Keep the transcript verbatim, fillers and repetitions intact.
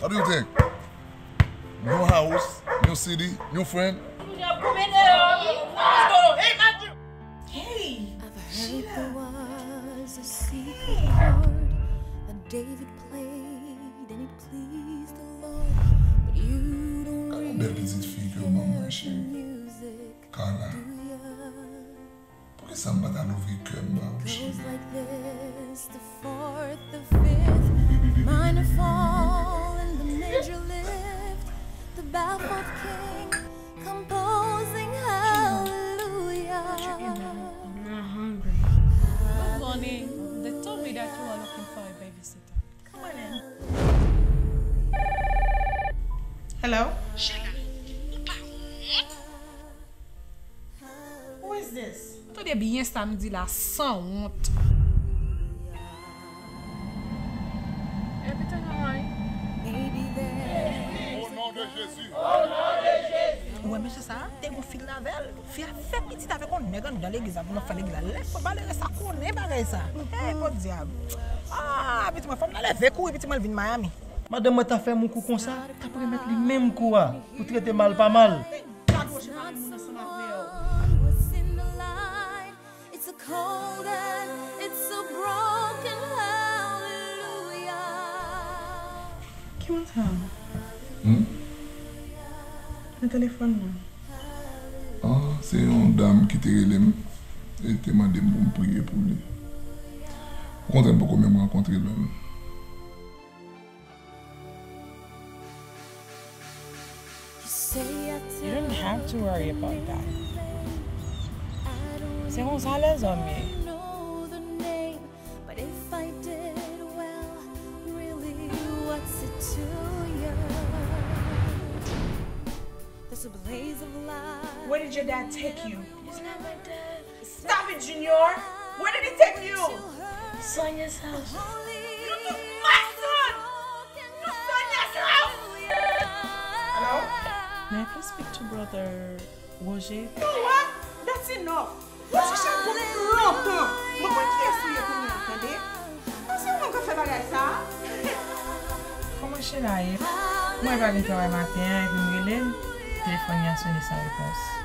What do you think? New house, new city, new friend. Hey, Sheila. Gade yon bèl pitit fi ke w ban mwen, cheri. Carla. Poukisa m pa ta louvri kè m ba ou, cheri? I'm not hungry. Good morning. They told me that you are looking for a babysitter. Come on in. Hello? Sheila, ou pa wont? Who is this? Tande byen sa m di la, sanwont. Every time I Au nom de Jésus. Ou wè mesye sa a? Te gon fil avè l. Fi a fè pitit avèk yon nèg anndan legliz la pou nan fè legliz la. Lè fò malere sa konnen bagay sa. Hey, podyab. Ah, pitit mwen, fò m nan leve kouri, pitit mwen, l vin Miami. Madanm mwen ta fè m yon kou konsa, t ap remèt li menm kou a. Ou trete mal pa mal. Gad woche pa gen moun ansanm avè w. It's a cold and it's a broken hallelujah. Ki moun sa? Hmm? Nan telefòn nan. Ah, se yon dam ki te rele m e te mande m pou m priye pou li. Ou konn m poko menm rankontre l menm. You don't have to worry about that. Se konsa lèzòm ye. Where did your dad take you? He's not my dad. Stop it, Junior! Where did he take you? Sonia's house. You took my son to Sonia's house! Hello? May I please speak to brother Roger? You know what? That's enough! Ou chache pou m lontan! Mwen konn kiyès ou ye kounye a, tande? Ou se ou menm k ap fè bagay sa a? Kòman Sheila ye? Mwen pa vin travay maten an epi m rele l, telefòn li a sone san repons.